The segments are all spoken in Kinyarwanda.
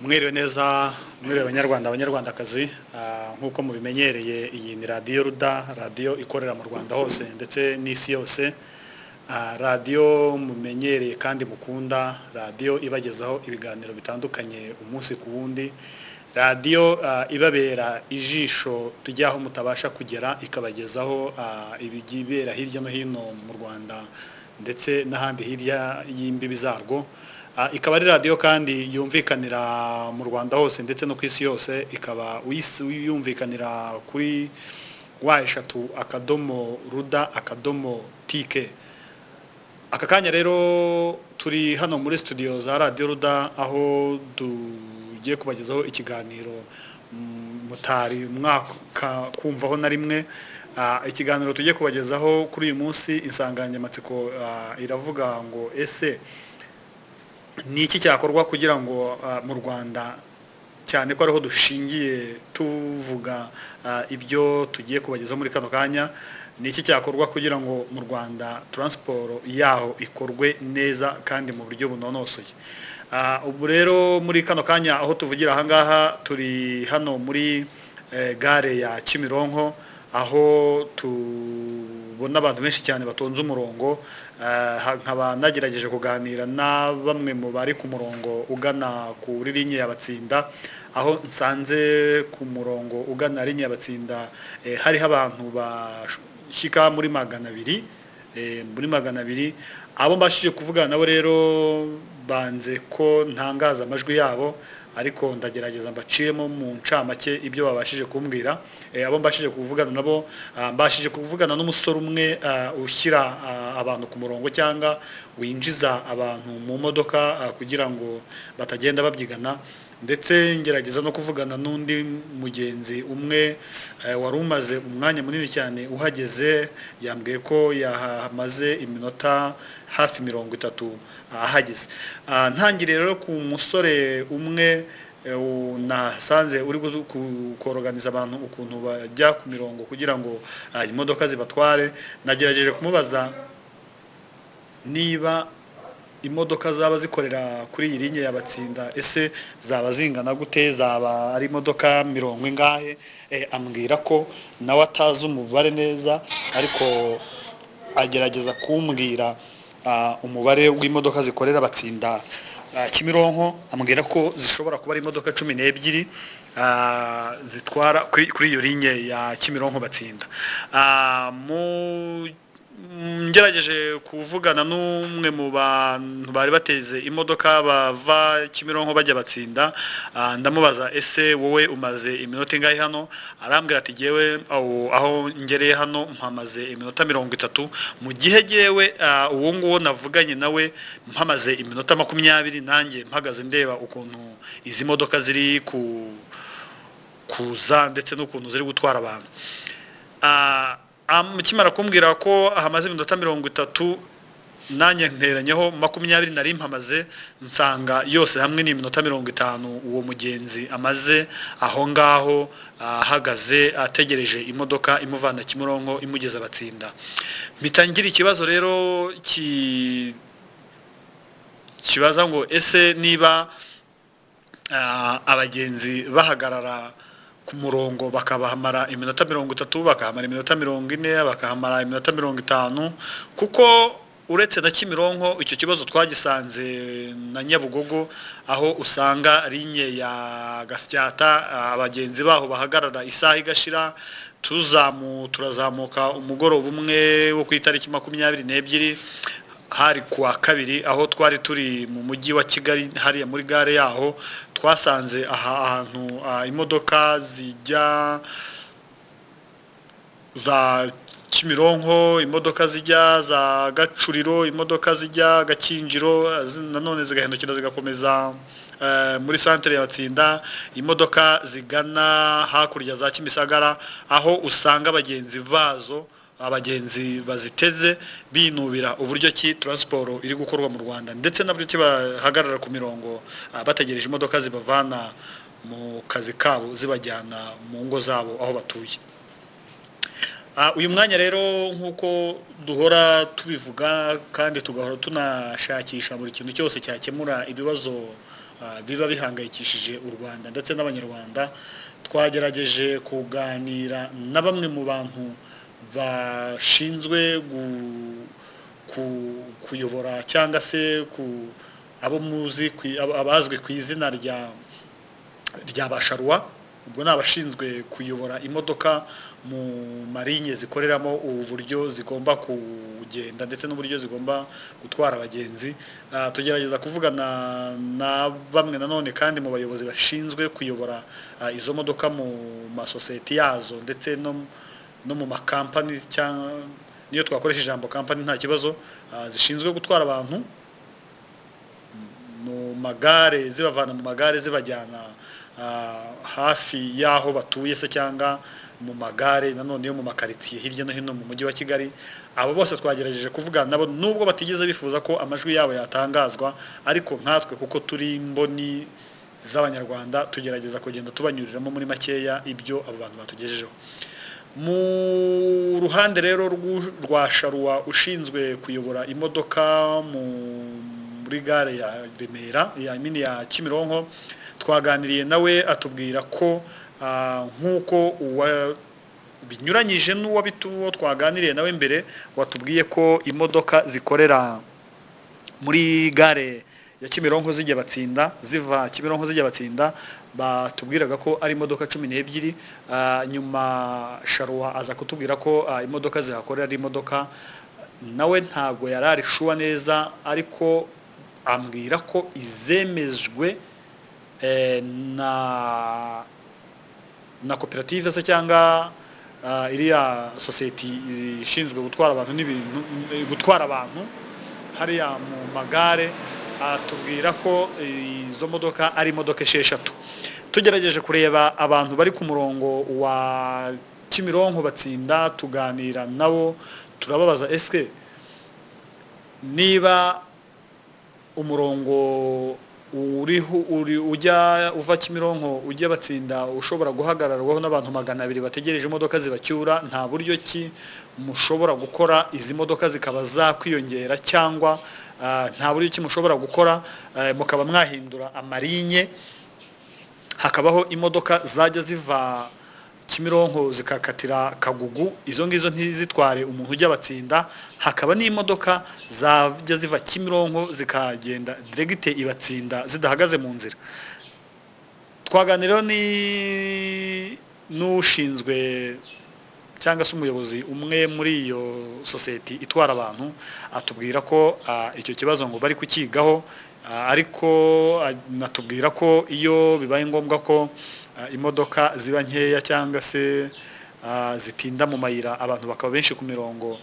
Mwiriwe neza, mwiriwe Abanyarwanda, Abanyarwandakazi. Nk'uko mubimenyereye, iyi ni Radiyo Ruda, radiyo ikorera mu Rwanda hose ndetse n'isi yose. Radiyo mumenyereye kandi mukunda, radiyo ibagezaho ibiganiro bitandukanye umunsi ku wundi, radiyo ibabera ijisho ry'aho mutabasha kugera, ikabagezaho ibibera hirya no hino mu Rwanda ndetse n'ahandi hirya y'imbibi zarwo. Ikaba ari radiyo kandi yumvikanira mu Rwanda hose ndetse no ku isi yose, ikaba yumvikanira kuri www.ruda.tk. Aka kanya rero turi hano muri studio za Radiyo Ruda, aho tugiye kubagezaho ikiganiro mutari mwaka kumvaho na rimwe. Ikiganiro tugiye kubagezaho kuri uyu munsi, insanganyamatsiko iravuga ngo: ese ni iki cyakorwa kugira ngo mu Rwanda, cyane ko ariho dushingiye tuvuga ibyo tugiye kubagezaho muri kano kanya, ni iki cyakorwa kugira ngo mu Rwanda taransiporo yaho ikorwe neza kandi mu buryo bunonosoye? Ubu rero muri kano kanya aho tuvugira ahangaha, turi hano muri gare ya Kimironko, aho tubona abantu benshi cyane batonze umurongo. Nkaba nagerageje kuganira na bamwe mu bari ku murongo ugana kuri linye ya Batsinda, aho nsanze ku murongo ugana linye ya Batsinda hariho abantu bashyika muri 200, muri 200. Abo mbashije kuvugana nabo rero banze ko ntangaza amajwi yabo, ariko ndagerageza mbaciyemo mu ncamake ibyo babashije kumbwira. Abo mbashije kuvugana nabo, mbashije kuvugana n'umusore umwe ushyira abantu ku murongo cyangwa winjiza abantu mu modoka kugira ngo batagenda babyigana, ndetse ngerageza no kuvugana n'undi mugenzi umwe wari umaze umwanya munini cyane uhageze. Yambwiye ko yahamaze iminota hafi 30 ahageze. Ntangiriye rero ku musore umwe nasanze uri koroganiza abantu ukuntu bajya ku mirongo kugira ngo imodoka zibatware. Nagerageje kumubaza niba imodoka zaba zikorera kuri iyi linye ya Batsinda, ese zaba zingana gute, zaba ari imodoka mirongo ingahe? Ambwira ko nawe atazi umubare neza, ariko agerageza kumbwira umubare w'imodoka zikorera Batsinda Kimironko. Ambwira ko zishobora kuba ari imodoka 12 zitwara kuri iyo linye ya Kimironko Batsinda. Ngerageje kuvugana n'umwe mu bantu bari bateze imodoka bava Kimironko bajya Batsinda, ndamubaza: ese wowe umaze iminota ingahe hano? Arambwira ati: jyewe aho ngereye hano mpamaze iminota 30, mu gihe jyewe uwo nguwo navuganye nawe mpamaze iminota 20, nanjye mpagaze ndeba ukuntu izi modoka ziri kuza ndetse n'ukuntu ziri gutwara abantu. Akimara kumbwira ko hamaze iminota 30, nanjye nteranyeho 20 nari mpamaze, nsanga yose hamwe ni iminota 50 uwo mugenzi amaze aho ngaho ahagaze ategereje imodoka imuvana Kimironko imugeza Batsinda. Mpita ngira ikibazo rero kibaza ngo: ese niba abagenzi bahagarara ku murongo bakabahamara iminota 30, bakahamara iminota 40, bakahamara iminota 50, kuko uretse na Kimironko icyo kibazo twagisanze na Nyabugogo, aho usanga linye ya Gasyata abagenzi baho bahagarara isaha igashira. Turazamuka umugoroba umwe wo ku itariki 22, hari kuwa kabiri, aho twari turi mu mujyi wa Kigali hariya muri gare yaho, twasanze aha ahantu imodoka zijya za Kimironko, imodoka zijya za Gacuriro, imodoka zijya Gakinjiro, nanone zigahindukira zigakomeza muri santere ya Batsinda, imodoka zigana hakurya za Kimisagara, aho usanga abagenzi bazo, abagenzi baziteze binubira uburyo ki taransiporo iri gukorwa mu Rwanda, ndetse nabyo ki bahagarara ku mirongo bategereje imodoka zibavana mu kazi kabo zibajyana mu ngo zabo aho batuye. Uyu mwanya rero, nk'uko duhora tubivuga kandi tugahora tunashakisha buri kintu cyose cyakemura ibibazo biba bihangayikishije u Rwanda ndetse n'Abanyarwanda. Twagerageje kuganira na bamwe mu bantu bashinzwe kuyobora cyangwa se abo muzi abazwi ku izina rya basharuwa, ubwo ni abashinzwe kuyobora imodoka mu marinye zikoreramo, ubu buryo zigomba kugenda ndetse n'uburyo zigomba gutwara abagenzi. Tugerageza kuvugana na bamwe nanone kandi mu bayobozi bashinzwe kuyobora izo modoka mu masosiyete yazo ndetse no mu makampani, cyangwa niyo twakoresha ijambo kampani nta kibazo, zishinzwe gutwara abantu mu magare, zibavana mu magare zibajyana hafi y'aho batuye se cyangwa mu magare nanone yo mu makaritsiye hirya no hino mu mujyi wa Kigali. Abo bose twagerageje kuvugana nabo nubwo batigeze bifuza ko amajwi yabo yatangazwa, ariko nkatwe kuko turi imboni z'Abanyarwanda tugerageza kugenda tubanyuriramo muri makeya ibyo abo bantu batugejejeho. Mu ruhande rero rwa Sharuwa ushinzwe kuyobora imodoka muri gare ya Remera ya mini ya Kimironko, twaganiriye nawe atubwira ko nk'uko binyuranyije n'uwo twaganiriye nawe mbere watubwiye ko imodoka zikorera muri gare ya Kimironko zijya Batsinda, ziva Kimironko zijya Batsinda, batubwiraga ko ari imodoka 12. Nyuma Sharuwa aza kutubwira ko imodoka zihakorera ari imodoka, nawe ntabwo yarari shuwa neza, ariko ambwira ko izemejwe na koperative se cyangwa iriya sosiyete ishinzwe gutwara abantu n'ibintu, gutwara abantu hariya mu magare, atubwira ko izo modoka ari imodoka 6. Tugerageje kureba abantu bari ku murongo wa Kimironko Batsinda, tuganira nabo turababaza eske niba umurongo uri ujya uva Kimironko ujya Batsinda ushobora guhagararwaho n'abantu 200 bategereje imodoka zibacyura, nta buryo ki mushobora gukora izi modoka zikaba zakwiyongera, cyangwa nta buryo ki mushobora gukora mukaba mwahindura amarinye hakabaho imodoka zajya ziva Kimironko zikakatira Kagugu, izo ngizo ntizitware umuntu ujya Batsinda, hakaba n'imodoka zajya ziva Kimironko zikagenda diregite ibatsinda zidahagaze mu nzira. Twaganiraho ni n'ushinzwe cyangwa se umuyobozi umwe muri iyo sosiyete itwara abantu, atubwira ko icyo kibazo ngo bari kukigaho, ariko natubwira ko iyo bibaye ngombwa ko imodoka ziba nkeya cyangwa se zitinda mu mayira abantu bakaba benshi ku mirongo,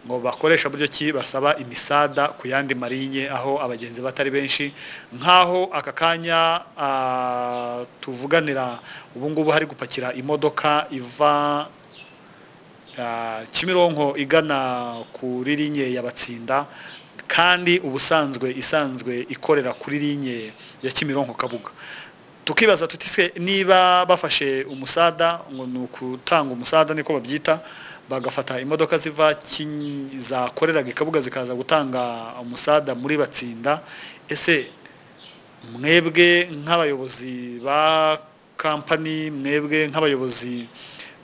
ngo bakoresha buryo ki basaba imisada ku yandi marinye aho abagenzi batari benshi. Nkaho aka kanya tuvuganira ubu ngubu hari gupakira imodoka iva Kimironko igana kuri linye ya Batsinda, kandi ubusanzwe isanzwe ikorera kuri linye ya Kimironko Kabuga. Tukibaza tuti se niba bafashe umusada, ngo ni ukutanga umusada niko babyita, bagafata imodoka ziva zakoreraga Kabuga zikaza gutanga umusada muri Batsinda, ese mwebwe nk'abayobozi ba kampani, mwebwe nk'abayobozi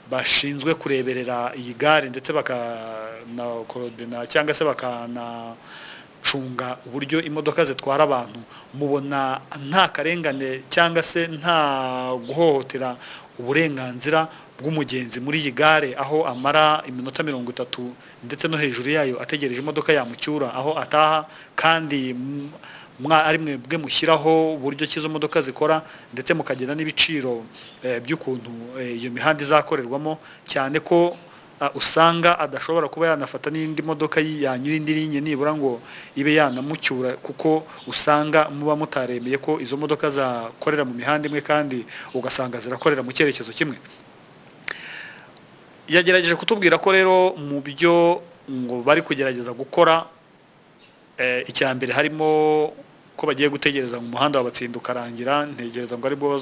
bashinzwe kureberera iyi gare ndetse bakanakorodina cyangwa se bakanacunga uburyo imodoka zitwara abantu, mubona nta karengane cyangwa se nta guhohotera uburenganzira bw'umugenzi muri iyi gare, aho amara iminota 30 ndetse no hejuru yayo ategereje imodoka yamucyura aho ataha, kandi ari mwebwe mushyiraho uburyo ki izo modoka zikora ndetse mukagena n'ibiciro by'ukuntu iyo mihanda izakorerwamo, cyane ko usanga adashobora kuba yanafata n'indi modoka yanyura indi linye nibura ngo ibe yanamucyura, kuko usanga muba mutaremeye ko izo modoka zakorera mu mihanda imwe kandi ugasanga zirakorera mu cyerekezo kimwe. Yagerageje kutubwira ko rero mu byo ngo bari kugerageza gukora, icya mbere harimo ko bagiye gutegereza mu muhanda wa Batsinda ukarangira. Ntegereza ngo aribwo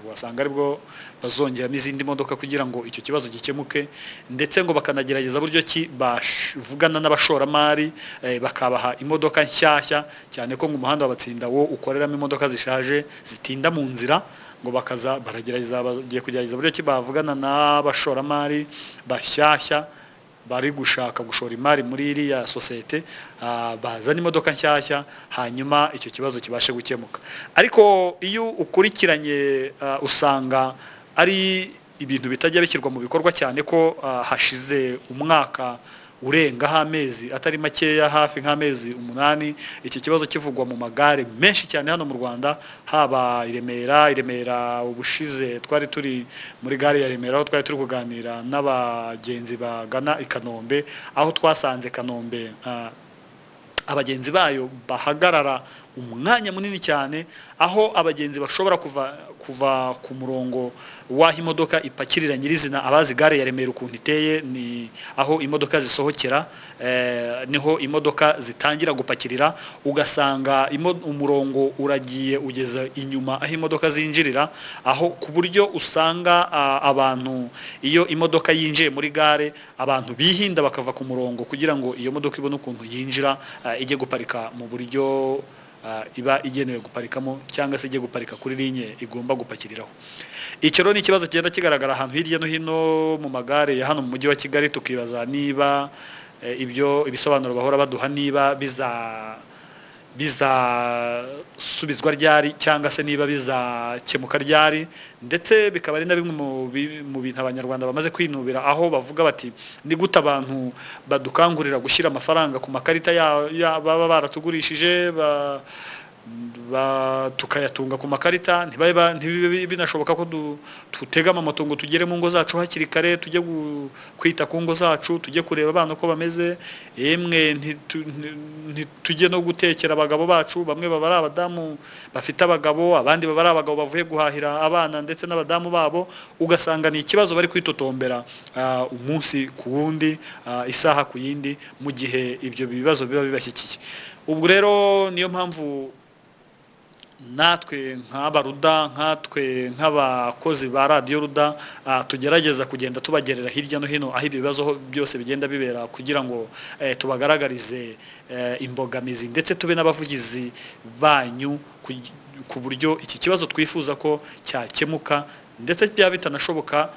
wasanga aribwo bazongeramo izindi modoka kugira ngo icyo kibazo gikemuke, ndetse ngo bakanagerageza buryo ki bavugana n'abashoramari, bakabaha imodoka nshyashya, cyane ko mu muhanda wa Batsinda wo ukoreramo imodoka zishaje zitinda mu nzira. Ngo bakaza baragerageza, bagiye kugerageza buryo ki bavugana n'abashoramari bashyashya bari gushaka gushora imari muri iriya sosiyete, bazana imodoka nshyashya, hanyuma icyo kibazo kibashe gukemuka. Ariko iyo ukurikiranye, usanga ari ibintu bitajya bishyirwa mu bikorwa, cyane ko hashize umwaka urengaho amezi atari makeya, hafi nk'amezi 8, iki kibazo kivugwa mu magare menshi cyane hano mu Rwanda, haba i Remera. I Remera ubushize twari turi muri gare ya Remera, aho twari turi kuganira n'abagenzi bagana i Kanombe, aho twasanze Kanombe abagenzi bayo bahagarara umwanya munini cyane, aho abagenzi bashobora kuva ku murongo w'aho imodoka ipakirira nyirizina. Abazi gare ya Remera ukuntu iteye, ni aho imodoka zisohokera, niho imodoka zitangira gupakirira, ugasanga umurongo uragiye ugeza inyuma aho imodoka zinjirira, aho ku buryo usanga abantu iyo imodoka yinjiye muri gare abantu bihinda bakava ku murongo kugira ngo iyo modoka ibone ukuntu yinjira, ijye guparika mu buryo iba igenewe guparikamo, cyangwa se ijye guparika kuri linye igomba gupakiriraho. Icyo rero ni ikibazo kigenda kigaragara ahantu hirya no hino mu magare ya hano mu mujyi wa Kigali, tukibaza niba ibyo ibisobanuro bahora baduha niba bizasubizwa ryari, cyangwa se niba bizakemuka ryari. Ndetse bikaba ari na bimwe mu bintu abanyarwanda bamaze kwinubira, aho bavuga bati ni gute abantu badukangurira gushyira amafaranga ku makarita baba baratugurishije, tukayatunga ku makarita, ntibibe binashoboka ko tutega amamoto ngo tugere mu ngo zacu hakiri kare, tujye kwita ku ngo zacu, tujye kureba abana uko bameze, yemwe ntitujye no gutekera abagabo bacu. Bamwe baba ari abadamu bafite abagabo, abandi baba ari abagabo bavuye guhahira abana ndetse n'abadamu babo, ugasanga ni ikibazo bari kwitotombera umunsi ku wundi, isaha ku yindi, mu gihe ibyo bibazo biba bibashyikiye. Ubwo rero niyo mpamvu natwe nk'abaruda, nkatwe nk'abakozi ba radiyo Ruda, tugerageza kugenda tubagerera hirya no hino aho ibyo bibazo byose bigenda bibera, kugira ngo tubagaragarize imbogamizi, ndetse tube n'abavugizi banyu ku buryo iki kibazo twifuza ko cyakemuka, ndetse byaba bitanashoboka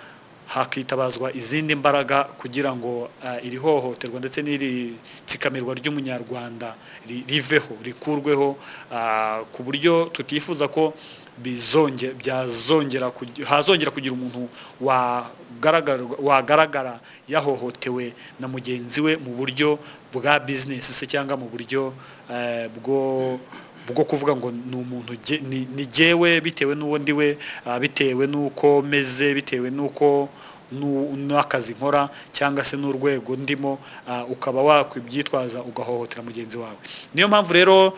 hakitabazwa izindi mbaraga kugira ngo iri hohoterwa ndetse n'iri tsikamirwa ry'umunyarwanda riveho, rikurweho, ku buryo tutifuza ko hazongera kugira umuntu wagaragara yahohotewe na mugenzi we mu buryo bwa business se, cyangwa mu buryo bwo kuvuga ngo ni umuntu ni jyewe bitewe n'uwo ndiwe, bitewe n'uko meze, bitewe n'uko n'akazi nkora cyangwa se n'urwego ndimo, ukaba wakwibyitwaza ugahohotera mugenzi wawe. Niyo mpamvu rero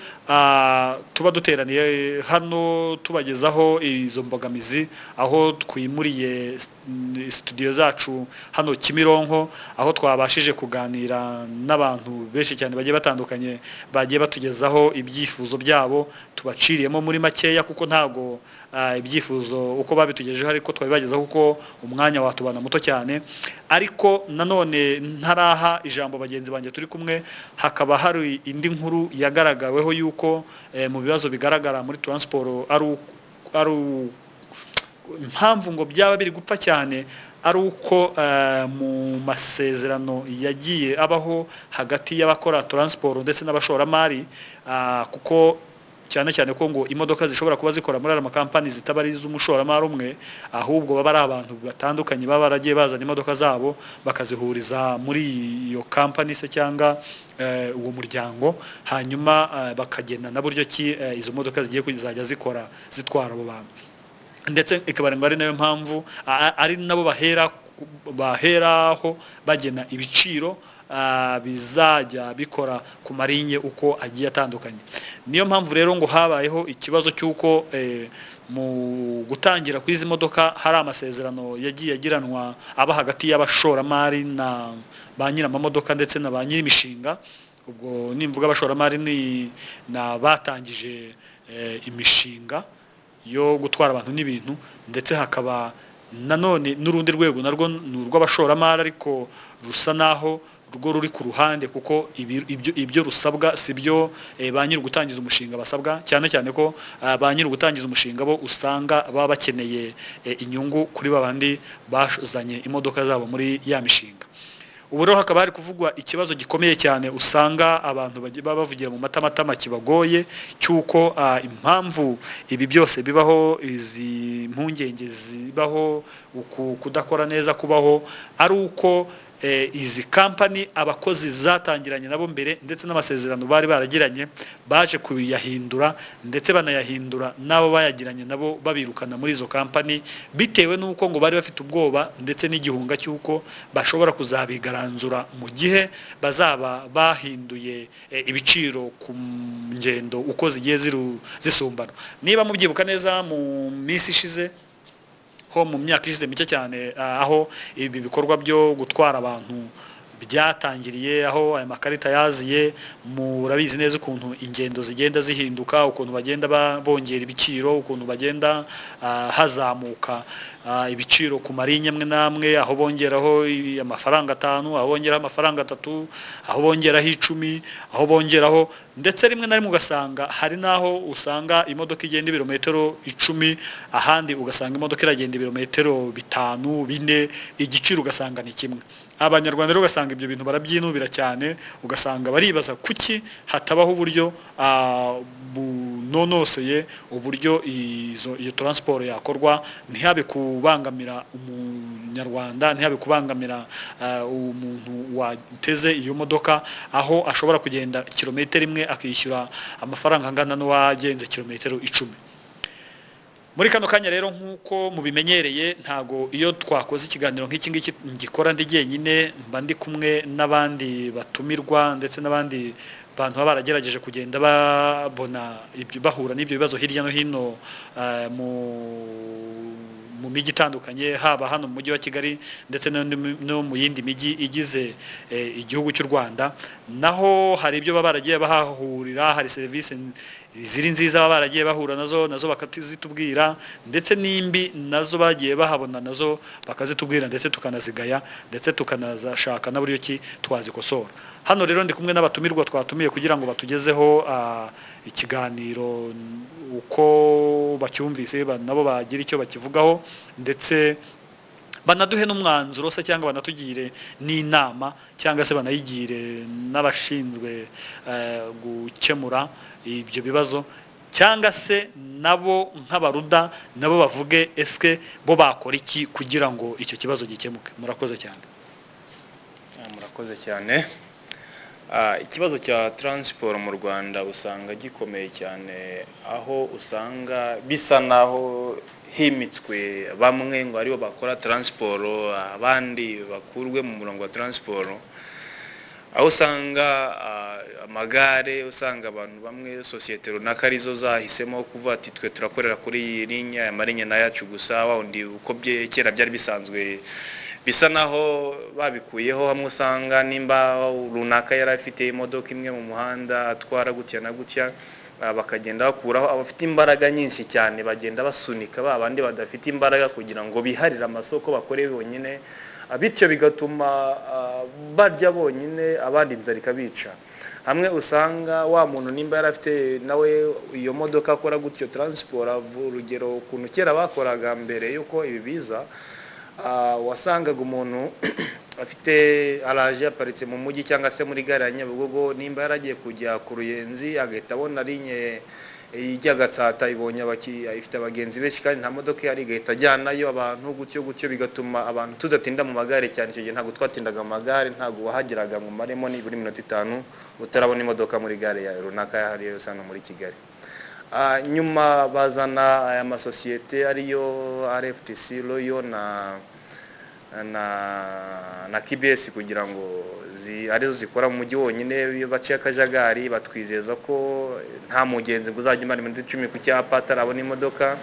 tuba duteraniye hano tubagezaho izo mbogamizi, aho twimuriye studio zacu hano Kimironko, aho twabashije kuganira n'abantu benshi cyane bagiye batandukanye, bagiye batugezaho ibyifuzo byabo, tubaciriyemo muri makeya kuko ntago ibyifuzo uko babitugejeho ariko twabibagezaho kuko umwanya watubana muto cyane. Ariko nanone ntaraha ijambo bagenzi banjye turi kumwe, hakaba hari indi nkuru yagaragaweho yuko mu bibazo bigaragara muri transport ari impamvu ngo byaba biri gupfa cyane ari uko mu masezerano yagiye abaho hagati y'abakora transport ndetse n'abashoramari, kuko cyane cyane ko ngo imodoka zishobora kuba zikora muri aya makampani zitaba ari iz'umushoramari umwe, ahubwo baba ari abantu batandukanye baba baragiye bazana imodoka zabo bakazihuriza muri iyo kampani se cyangwa uwo muryango, hanyuma bakagena na buryo ki izo modoka zigiye kuzajya zikora zitwara abo bantu. Ndetse ikaba ari nayo mpamvu ari nabo baheraho bagena ibiciro bizajya bikora ku marinye uko agiye atandukanye. Niyo mpamvu rero ngo habayeho ikibazo cy'uko mu gutangira kw'izi modoka hari amasezerano yagiye agiranwa aba hagati y'abashoramari na ba nyir'amamodoka ndetse na ba nyir'imishinga, Ubwo nimvuga abashoramari ni abatangije imishinga yo gutwara abantu n'ibintu, ndetse hakaba nanone n'urundi rwego narwo ni urw'abashoramari, ariko rusa naho rwo ruri ku ruhande, kuko ibyo rusabwa si byo ba nyiri gutangiza umushinga basabwa, cyane cyane ko ba nyiri gutangiza umushinga bo usanga baba bakeneye inyungu kuri babandi bazanye imodoka zabo muri ya mishinga. Ubu rero hakaba hari kuvugwa ikibazo gikomeye cyane usanga abantu baba bavugira mu matamatama kibagoye, cy'uko impamvu ibi byose bibaho, izi mpungenge zibaho, uku kudakora neza kubaho, ari uko izi kampani abakozi zatangiranye nabo mbere, ndetse n'amasezerano bari baragiranye baje kuyahindura, ndetse banayahindura n'abo bayagiranye nabo babirukana muri izo kampani, bitewe n'uko ngo bari bafite ubwoba ndetse n'igihunga cy'uko bashobora kuzabigaranzura mu gihe bazaba bahinduye ibiciro ku ngendo uko zigiye zisumbana. Niba mubyibuka neza, mu minsi ishize, ho mu myaka ishize mike cyane, aho ibi bikorwa byo gutwara abantu byatangiriye, aho aya makarita yaziye, murabizi neza ukuntu ingendo zigenda zihinduka, ukuntu bagenda bongera ibiciro, ukuntu bagenda hazamuka ibiciro ku marinye amwe n'amwe, aho bongeraho amafaranga 5, aho bongeraho amafaranga 3, aho bongeraho 10, aho bongeraho, ndetse rimwe na rimwe ugasanga hari naho usanga imodoka igenda ibirometero 10, ahandi ugasanga imodoka iragenda ibirometero 5, 4, igiciro ugasanga ni kimwe. Abanyarwanda rero ugasanga ibyo bintu barabyinubira cyane, ugasanga baribaza kuki hatabaho uburyo bunonoseye uburyo iyo transport yakorwa, ntihabe kubangamira umunyarwanda, ntihabe kubangamira umuntu wateze iyo modoka, aho ashobora kugenda kilometero imwe akishyura amafaranga angana n'uwagenze kilometero 10. Muri kano kanya rero nk'uko mubimenyereye, ntago iyo twakoze ikiganiro nk'iki ngiki ngikora ndi jyenyine, mba ndi kumwe n'abandi batumirwa ndetse n'abandi bantu baba baragerageje kugenda babona ibyo, bahura n'ibyo bibazo hirya no hino mu mijyi itandukanye, haba hano mu mujyi wa Kigali ndetse no mu yindi mijyi igize igihugu cy'u Rwanda. Naho hari ibyo baba baragiye bahahurira, hari serivisi ziri nziza baba baragiye bahura nazo bakazitubwira, ndetse n'imbi nazo bagiye bahabona nazo bakazitubwira, ndetse tukanazigaya, ndetse tukanazashaka n'uburyo ki twazikosora. Hano rero ndi kumwe n'abatumirwa twatumiye kugira ngo batugezeho ikiganiro uko bacyumvise, nabo bagira icyo bakivugaho, ndetse banaduhe n'umwanzuro se, cyangwa banatugire n'inama, cyangwa se banayigire n'abashinzwe gukemura ibyo bibazo, cyangwa se nabo nk'abaruda nabo bavuge eske bo bakora iki kugira ngo icyo kibazo gikemuke. Murakoze cyane. Murakoze cyane. Ikibazo cya transport mu Rwanda usanga gikomeye cyane, aho usanga bisa naho himitswe bamwe ngo aribo bakora transport, abandi bakurwe mu murongo wa transport, aho usanga amagare, usanga abantu bamwe sosiyete runaka arizo zahisemo kuvuga ati twe turakorera kuri iyi linya, aya marinya na yacu gusa, wa wundi uko kera byari bisanzwe bisa naho babikuyeho. Hamwe usanga nimba runaka yari afite imodoka imwe mu muhanda atwara gutya na gutya, bakagenda bakuraho abafite imbaraga nyinshi cyane, bagenda basunika ba bandi badafite imbaraga kugira ngo biharire amasoko bakore bonyine, bityo bigatuma barya bonyine abandi inzara ikabica. Hamwe usanga wa muntu nimba yari afite nawe iyo modoka akora gutyo transport, urugero ukuntu kera bakoraga mbere yuko ibi biza, wasangaga umuntu afite araje aparitse mu mujyi cyangwa se muri gare ya Nyabugogo, nimba yaragiye kujya ku Ruyenzi agahita abona linye ijya Gatsata, ibonye ifite abagenzi benshi kandi nta modoka ihari, igahita ajyanayo abantu gutyo gutyo, bigatuma abantu tudatinda mu magare cyane. Icyo gihe ntabwo twatindaga mu magare, ntabwo wahageraga ngo umaremo nibura iminota 5 utarabona imodoka muri gare ya runaka yahariye yose hano muri Kigali. Nyuma bazana aya masosiyete ariyo RFTC, Royal na KBS kugira ngo arizo zikora mu mujyi wonyine. Iyo baciye akajagari batwizeza ko nta mugenzi ngo uzajya umara iminota 10 ku cyapa atarabona imodoka.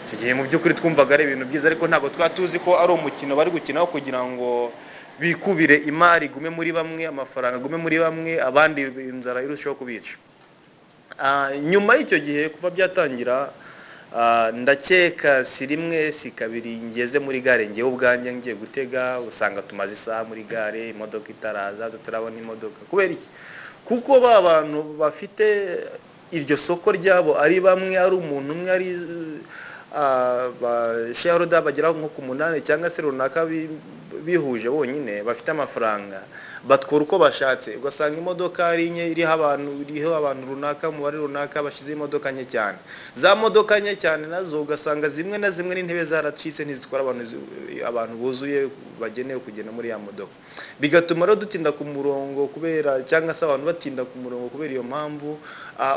Icyo gihe mu by'ukuri twumvaga ari ibintu byiza, ariko ntabwo twari tuzi ko ari umukino bari gukinaho kugira ngo Bikubire imari igume muri bamwe, amafaranga agume muri bamwe, abandi inzara irushaho kubica. Nyuma y'icyo gihe, kuva byatangira, ndakeka si rimwe si kabiri ngeze muri gare ngewe ubwanjye ngiye gutega, usanga tumaze isaha muri gare imodoka itaraza, tutarabona imodoka. Kubera iki? Kuko ba bantu bafite iryo soko ryabo ari bamwe, ari umuntu umwe, ari ba shareholder bagera nko ku munani cyangwa se runaka bihuje bonyine bafite amafaranga, batwara uko bashatse. Ugasanga imodoka ari nke, iriho abantu runaka, umubare runaka, bashyizeho imodoka nke cyane. Za modoka nke cyane nazo ugasanga zimwe na zimwe n'intebe zaracitse, ntizitwara abantu buzuye bagenewe kugenda muri ya modoka. Bigatuma rero dutinda ku murongo kubera, cyangwa se abantu batinda ku murongo kubera iyo mpamvu.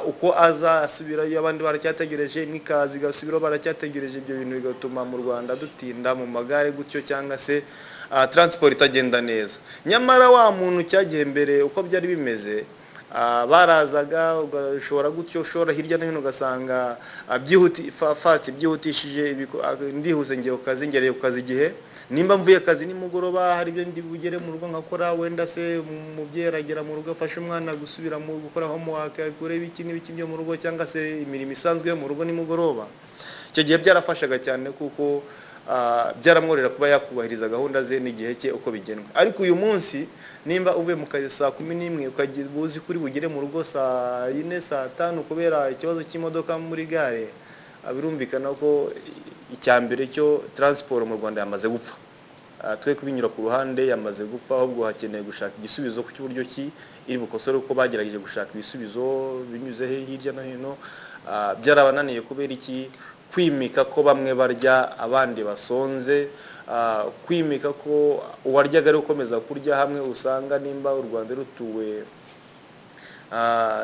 Uko aza asubirayo, abandi baracyategereje, imwe ikaza igasubiraho, baracyategereje. Ibyo bintu bigatuma mu Rwanda dutinda mu magare gutyo, cyangwa se transport itagenda neza. Nyamara wa muntu cyagiye mbere uko byari bimeze, barazaga ugashora gutyo, ushora hirya no hino, ugasanga byihuti fast, byihutishije ndihuse, ngiye ku kazi, ngereye ku kazi igihe. Nimba mvuye akazi nimugoroba, hari ibyo ndi bugere mu rugo nkakora, wenda se umubyeyi aragera mu rugo afashe umwana gusubira mu gukora homework, kureba iki n'ibiki byo mu rugo, cyangwa se imirimo isanzwe yo mu rugo nimugoroba. Icyo gihe byarafashaga cyane, kuko byaramworohera kuba yakubahiriza gahunda ze n'igihe cye uko bigenwe. Ariko uyu munsi, nimba uvuye mu kazi saa 11, ukagira uzi kuri bugere mu rugo saa 4, saa 5, kubera ikibazo cy'imodoka muri gare, birumvikana ko icya mbere cyo transport mu Rwanda yamaze gupfa. Twe kubinyura ku ruhande, yamaze gupfa. Ahubwo hakeneye gushaka igisubizo ku cy'uburyo ki iri bukosore, kuko bagerageje gushaka ibisubizo binyuze hirya no hino, byarabananiye. Kubera iki? Kwimika ko bamwe barya abandi basonze, kwimika ko uwaryaga ari ukomeza kurya hamwe. Usanga nimba u Rwanda rutuwe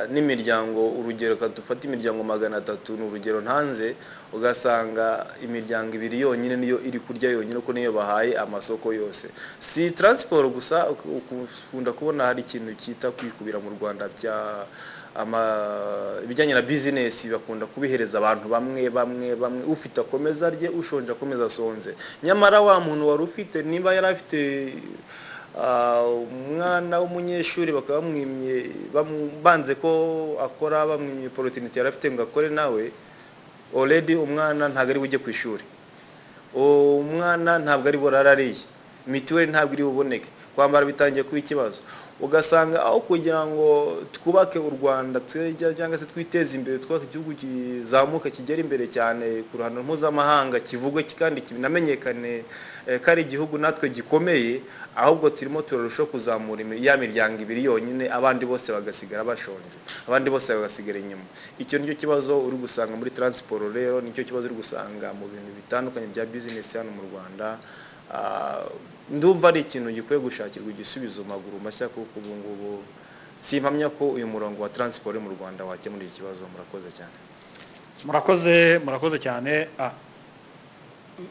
n'imiryango, urugero reka dufate imiryango 300, ni urugero ntanze, ugasanga imiryango ibiri yonyine niyo iri kurya yonyine, kuko niyo bahaye amasoko yose. Si transport gusa, ukunda kubona hari ikintu cyita kwikubira mu Rwanda bya ibijyanye na bizinesi, bakunda kubihereza abantu bamwe bamwe bamwe, ufite akomeza arye, ushonje akomeza asonze. Nyamara wa muntu wari ufite, niba yari afite umwana w'umunyeshuri, bakaba bamwimye, banze ko akora, bamwimye opportunity yari afite ngo akore nawe, already umwana ntabwo ari bujye ku ishuri, umwana ntabwo ari burare ariye, mituweli ntabwo iri buboneke, kwambara bitangiye kuba ikibazo. Ugasanga aho kugira ngo twubake u Rwanda cyangwa se twiteze imbere, twubake igihugu kizamuka kigera imbere cyane ku ruhando mpuzamahanga, kivugwe kandi kinamenyekane ko ari igihugu natwe gikomeye, ahubwo turimo turarushaho kuzamura ya miryango ibiri yonyine, abandi bose bagasigara bashonje, abandi bose bagasigara inyuma. Icyo nicyo kibazo uri gusanga muri transport. Rero nicyo kibazo uri gusanga mu bintu bitandukanye bya bizinesi hano mu Rwanda. Ndumva ari ikintu gikwiye gushakirwa igisubizo maguru mashya, kuko ubu ngubu simpamya ko uyu murongo wa transport mu Rwanda wakemura iki kibazo. Murakoze cyane. Murakoze, murakoze cyane.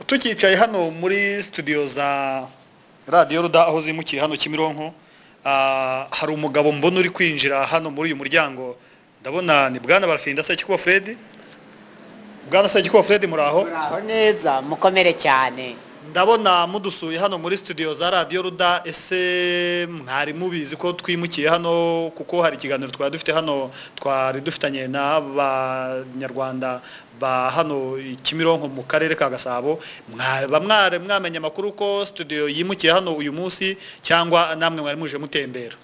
Tukicaye hano muri studio za Radiyo Ruda aho zimukiye hano Kimironko, hari umugabo mbona uri kwinjira hano muri uyu muryango. Ndabona ni bwana Barafinda Sekikubo Fred. Bwana Sekikubo Fred, muraho? Muraho neza, mukomere cyane. Ndabona mudusuye hano muri studio za Radiyo Ruda. Ese mwari mubizi ko twimukiye hano? Kuko hari ikiganiro twari dufite hano, twari dufitanye n'Abanyarwanda ba hano i Kimironko mu karere ka Gasabo. Mwaba mwari mwamenye amakuru ko studio yimukiye hano uyu munsi, cyangwa namwe mwari muje mutembera?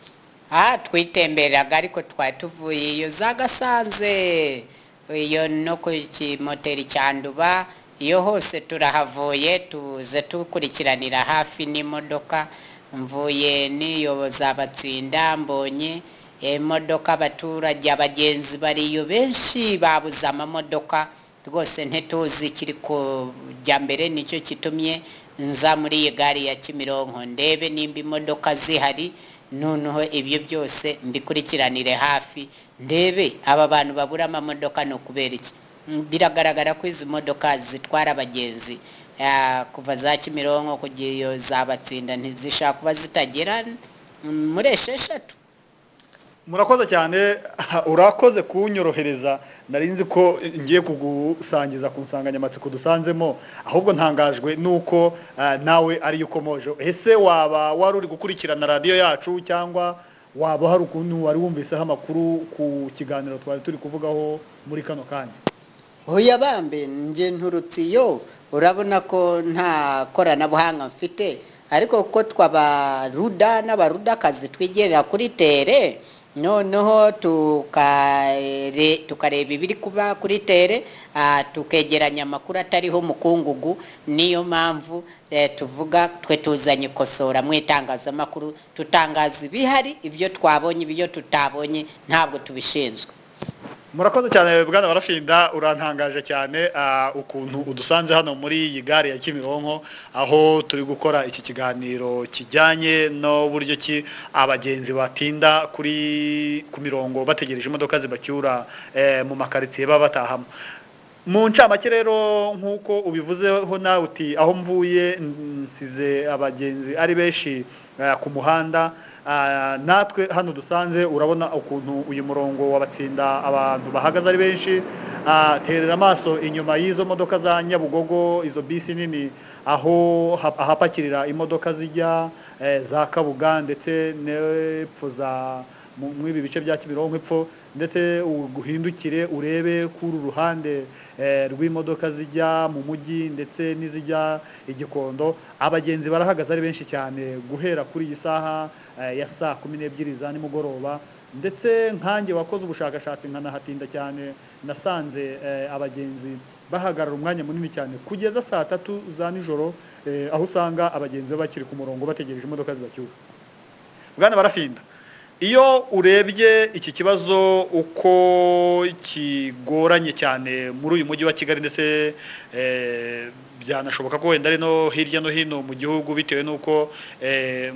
Twitemberaga, ariko twari tuvuye iyo za Gasanze, iyo no ku kimoteri cya Nduba, iyo hose turahavuye, tuze tukurikiranira hafi n'imodoka. Mvuye n'iyo za Batsinda, mbonye imodoka, abaturage, abagenzi bariyo benshi babuze amamodoka rwose, ntituzi kiri kujya mbere. Nicyo kitumye nza muri iyi gare ya Kimironko ndebe nimba imodoka zihari, noneho ibyo byose mbikurikiranire hafi, ndebe aba bantu babura amamodoka ni ukubera iki. Biragaragara ko izi modoka zitwara abagenzi kuva za Kimironko kugera iyo za Batsinda ntizishobora kuba zitagera muri 6. Murakoze cyane, urakoze kunyorohereza. Nari nzi ko ngiye kugusangiza ku nsanganyamatsiko dusanzemo, ahubwo ntangajwe nuko nawe ariyo ukomoje. Ese waba wari uri gukurikirana radiyo yacu, cyangwa waba hari ukuntu wari wumviseho amakuru ku kiganiro twari turi kuvugaho muri kano kanya? Oya bambe, njye nturutse iyo, urabona ko nta koranabuhanga mfite, ariko kuko twabaruda n'abarudakazi twigerera kuri terrain, noneho tukareba ibiri kuba kuri terrain, tukegeranya amakuru atariho umukungugu. Niyo mpamvu tuvuga twe tuzanye ikosora mu itangazamakuru, tutangaza ibihari, ibyo twabonye, ibyo tutabonye ntabwo tubishinzwe. Murakoze cyane, bwana Barafinda. Urantangaje cyane ukuntu udusanze hano muri iyi gare ya Kimironko, aho turi gukora iki kiganiro kijyanye n'uburyo ki abagenzi batinda ku mirongo bategereje imodoka zibacyura mu makaritsiye baba batahamo. Mu ncamake rero, nk'uko ubivuzeho nawe uti aho mvuye nsize abagenzi ari benshi ku muhanda, natwe hano dusanze urabona ukuntu uyu murongo wabatsinda, abantu bahagaze ari benshi. Terera amaso inyuma y'izo modoka za Nyabugogo, izo bisi nini, aho ahapakirira imodoka zijya za Kabuga ndetse n'epfo za muri ibi bice bya Kimironko epfo, ndetse uguhindukire urebe kuri uru ruhande rw'imodoka zijya mu mujyi ndetse n'izijya i Gikondo. Abagenzi barahagaze ari benshi cyane guhera kuri iyi saha ya saa 12 za nimugoroba. Ndetse nkanjye wakoze ubushakashatsi nkanahatinda cyane, nasanze abagenzi bahagarara umwanya munini cyane kugeza saa 3 za nijoro, aho usanga abagenzi baba bakiri ku murongo bategereje imodoka zibacyura. Bwana Barafinda, iyo urebye iki kibazo uko kigoranye cyane muri uyu mujyi wa Kigali, ndetse byanashoboka ko wenda ari no hirya no hino mu gihugu, bitewe n'uko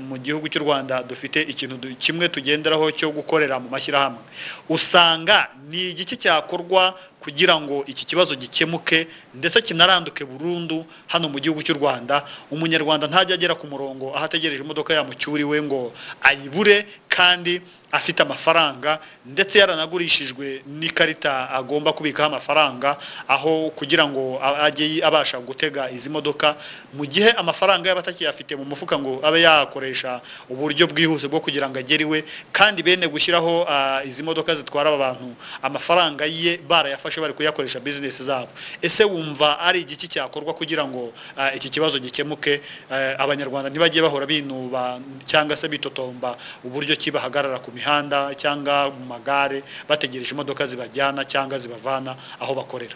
mu gihugu cy'u Rwanda dufite ikintu kimwe tugenderaho cyo gukorera mu mashyirahamwe, usanga ni igiki cyakorwa kugira ngo iki kibazo gikemuke ndetse kinaranduke burundu hano mu gihugu cy'u Rwanda, umunyarwanda ntajya agera ku murongo aho ategereje imodoka yamucyuriwe ngo ayibure kandi afite amafaranga, ndetse yaranagurishijwe n'ikarita agomba kubikaho amafaranga, aho kugira ngo ajye abasha gutega izi modoka mu gihe amafaranga yaba atakiyafite mu mufuka ngo abe yakoresha uburyo bwihuse bwo kugira ngo agere iwe, kandi bene gushyiraho izi modoka zitwara aba bantu amafaranga ye barayafashe bari kuyakoresha business zabo. Ese wumva ari igiki cyakorwa kugira ngo iki kibazo gikemuke, abanyarwanda ntibajye bahora binuba cyangwa se bitotomba uburyo ki bahagarara ku mihanda cyangwa mu magare bategereje imodoka zibajyana cyangwa zibavana aho bakorera?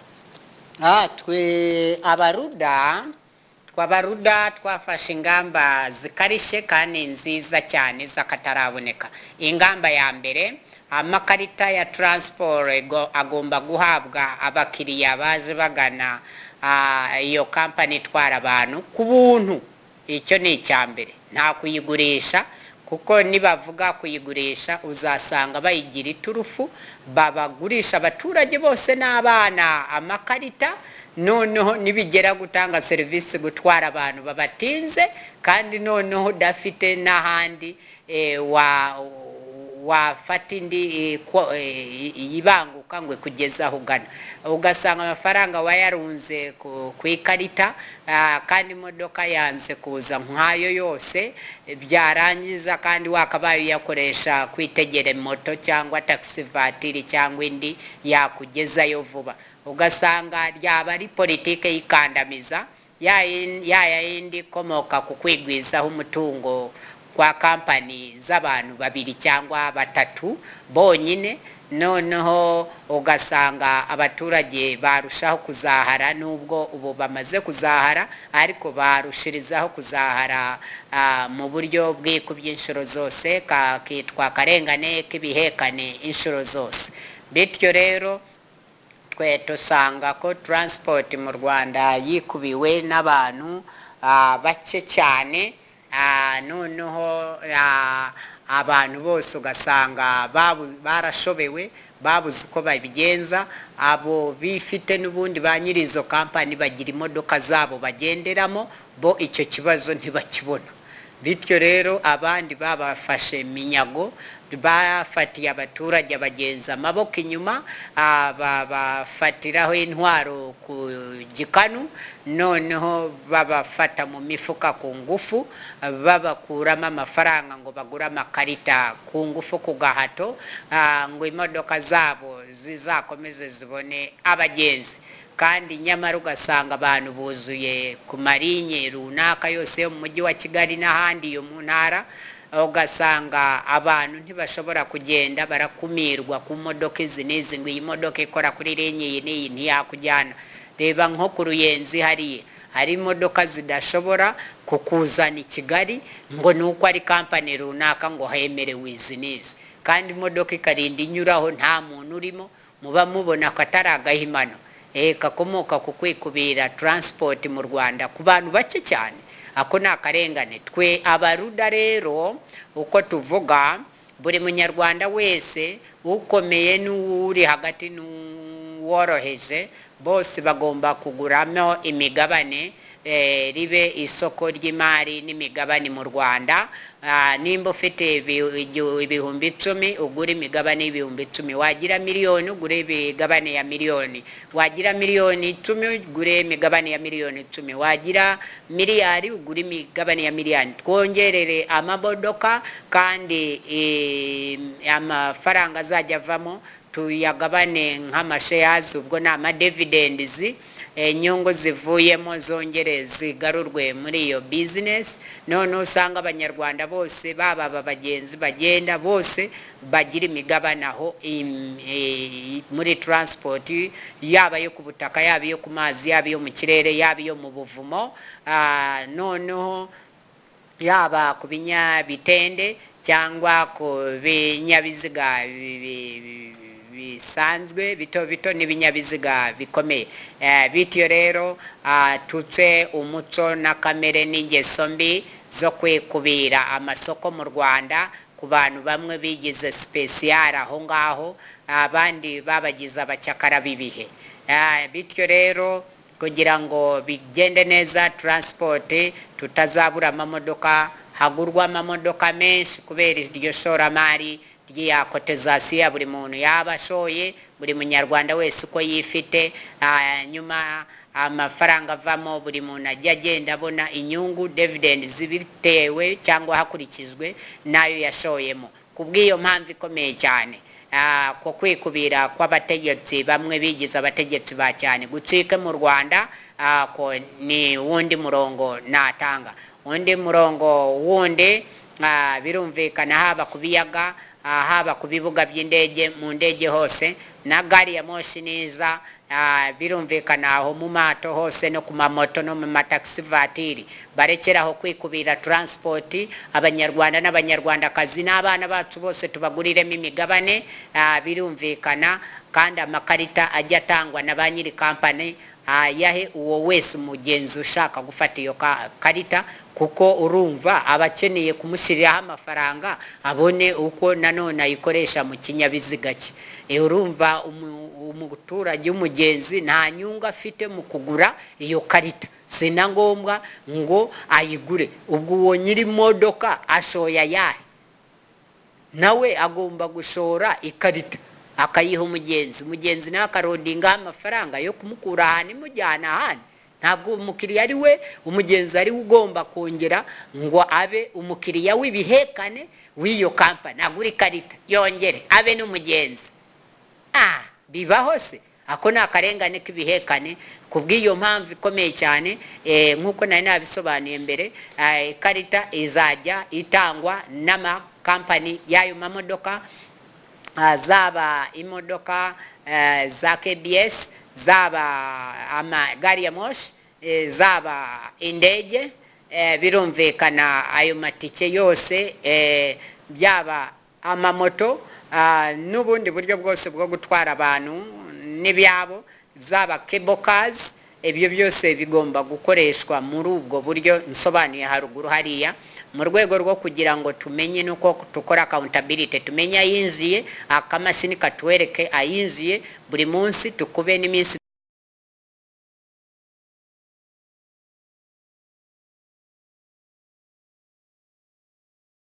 Twe abaruda twafashe ingamba zikarishye kandi nziza cyane z'akataraboneka. Ingamba ya mbere, amakarita ya transport agomba guhabwa abakiriya baje bagana iyo kampani itwara abantu ku buntu. Icyo ni icya mbere, nta kuyigurisha, kuko nibavuga kuyigurisha uzasanga bayigira iturufu, babagurisha abaturage bose n'abana amakarita, noneho nibigera gutanga serivisi gutwara abantu babatinze, kandi noneho udafite n'ahandi wafata indi ibanguka ngo kugeza aho ugana, ugasanga amafaranga wayarunze ku ikarita, kandi imodoka yanze kuza nkayo yose, byarangiza kandi wakabaye uyakoresha kwitegera moto cyangwa taxi vatiri cyangwa indi yakugezayo vuba. Ugasanga ryaba ari politike y'ikandamiza ya yindi ikomoka ku kwigwizaho umutungo kwa kampani z'abantu babiri cyangwa batatu bonyine, noneho ugasanga abaturage barushaho kuzahara, nubwo ubu bamaze kuzahara, ariko barushirizaho kuzahara mu buryo bwikubye inshuro zose, kitwa akarengane k'ibihekane inshuro zose. Bityo rero twe dusanga ko transport mu Rwanda yikubiwe n'abantu bake cyane, noneho abantu bose ugasanga barashobewe, babuze uko babigenza. Abo bifite n'ubundi ba nyiri izo kampani bagira imodoka zabo bagenderamo, bo icyo kibazo ntibakibona. Bityo rero abandi babafashe minyago, bafatiye abaturage abagenzi amaboko inyuma, babafatiraho intwaro ku gikanu, noneho babafata mu mifuka ku ngufu, babakuramo amafaranga ngo bagure amakarita ku ngufu ku gahato, ngo imodoka zabo zizakomeze zibone abagenzi. Kandi nyamara ugasanga abantu buzuye ku marinye runaka yose yo mu mujyi wa Kigali n'ahandi yo mu ntara, ugasanga abantu ntibashobora kugenda, barakumirwa ku modoka izi n'izi, ngo iyi modoka ikora kuri linye iyi n'iyi ntiyakujyana. Reba nko ku Ruyenzi hariya hari imodoka zidashobora kukuzana i Kigali ngo ni uko ari kampani runaka ngo hemerewe izi n'izi, kandi imodoka ikarinda inyuraho nta muntu urimo. Muba mubona ko atari agahimano kakomoka ku kwikubira transport mu Rwanda ku bantu bake cyane. Ako ni akarengane. Twe abaruda rero uko tuvuga, buri munyarwanda wese ukomeye n'uri hagati n'uworoheje bose bagomba kuguramo imigabane, ribe isoko ry'imari n'imigabane mu Rwanda. Nimba ufite 10,000 ugura imigabane y'10,000, wagira miliyoni ugure imigabane ya miliyoni, wagira 10,000,000 ugure imigabane ya 10,000,000, wagira miliyari ugure imigabane ya miliyari. Twongerere amamodoka kandi amafaranga azajya avamo tuyagabane nk'amashares, ubwo ni amadividends, inyungu zivuyemo zongere zigarurwe muri iyo business. None usanga abanyarwanda bose baba aba bagenzi bagenda bose bagira imigabane aho muri transport, yaba iyo ku butaka, yaba iyo ku mazi, yaba iyo mu kirere, yaba iyo mu buvumo, noneho yaba ku binyabitende cyangwa ku binyabiziga bisanzwe bito bito n'ibinyabiziga bikomeye. Bityo rero tutse umuco na kamere n'ingeso mbi zo kwikubira amasoko mu Rwanda ku bantu bamwe bigize special aho ngaho, abandi babagize abacakara b'ibihe. Bityo rero kugira ngo bigende neza transport, tutazabura amamodoka, hagurwa amamodoka menshi kubera iryo shoramari rya kotizasiyo ya buri muntu yaba ashoye, buri munyarwanda wese uko yifite, nyuma amafaranga avamo buri muntu ajya agenda abona inyungu dividend zibitewe cyangwa hakurikijwe n'ayo yashoyemo. Kubw'iyo mpamvu ikomeye cyane, ko kwikubira kw'abategetsi bamwe bigize abategetsi ba cyane gucike mu Rwanda, ko ni wundi murongo natanga. Undi murongo wundi, birumvikana haba ku biyaga, haba ku bibuga by'indege, mu ndege hose na gari ya moshi niza, birumvikana aho mu mato hose no ku mamoto no mu mataxi vatiri, barekeraho kwikubira transport. Abanyarwanda n'abanyarwandakazi n'abana bacu bose tubaguriremo imigabane, birumvikana kandi amakarita ajya atangwa na ba nyiri kampani ayahe uwo wese umugenzi ushaka gufata iyo karita, kuko urumva abakeneye kumushyiriraho amafaranga abone uko nanone ayikoresha mu kinyabiziga cye. Urumva umuturage w'umugenzi nta nyungu afite mu kugura iyo karita, si na ngombwa ngo ayigure. Ubwo uwo nyiri modoka ashoye ayahe? Nawe agomba gushora ikarita akayiha umugenzi, umugenzi nawe akarodingaho amafaranga yo kumukura ahantu imujyana ahandi. Ntabwo umukiriya ari we, umugenzi ari we ugomba kongera ngo abe umukiriya w'ibihekane w'iyo kampani, agure ikarita yongere abe n'umugenzi. Bibaho se? Ako ni akarengane k'ibihekane. Kubw'iyo mpamvu ikomeye cyane, nk'uko nari nabisobanuye mbere, ikarita izajya itangwa n'amakampani y'ayo mamodoka, zaba imodoka za KBS, zaba amagari ya moshi, zaba indege, birumvikana ayo matike yose, byaba amamoto, n'ubundi buryo bwose bwo gutwara abantu n'ibyabo, zaba cable cars, ibyo byose bigomba gukoreshwa muri ubwo buryo nsobanuye haruguru hariya, mu rwego rwo kugira ngo tumenye nuko dukora accountability, tumenye ayinjiye, akamashini katwereke ayinjiye buri munsi, tukube n'iminsi